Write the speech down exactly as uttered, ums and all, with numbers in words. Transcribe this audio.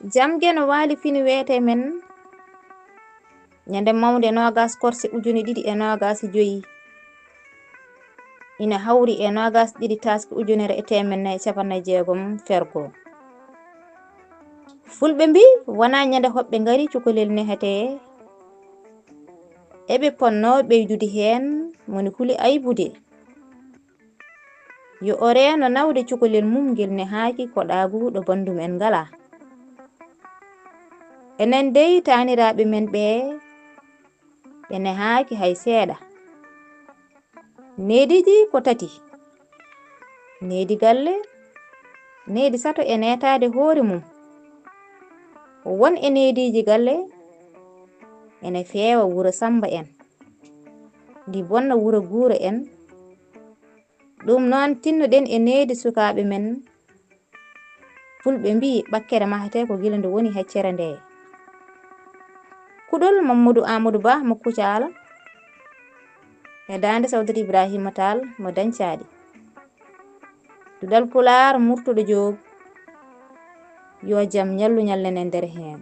Jam Geno waali fini weete men ñande mawnde noogas korse ujune ɗiɗi e noogas e joyi. Ina hawri e noogas ɗiɗi taski ujunere e teemedde nayi e capanɗe jeegom fergo. Fulɓe mbii wonaa ñande hoɓɓe ngari cukalel nehetee. Eɓe ponnoo ɓeydude heen moni huli aybude. Yo o reeno nawde cukalel mum ngel nehaaki ko ɗaagu ɗo banndum en ngalaa. Enen dey taaniraaɓe men ɓee ɓe nehaaki hay seeɗa. Neediiji ko tati. Needi galle, needi sato e neetaade hoore mum. Won e neediiji galle ene feewa wuro Sammba en, ndi bonna wuro Guura en. Ɗum noon tinnoɗen e needi sukaaɓe men. Fulɓe mbii ɓakkere mahatee ko gila nde woni heccere nde. Kuɗol Mamadou Amadou Ba mo Kucaala e daande Sawdati Ibrahima Tall mo Dañcaali. Duɗal Pulaar Murtuɗo Joob, yo jam ñallu ñallen e nder heen.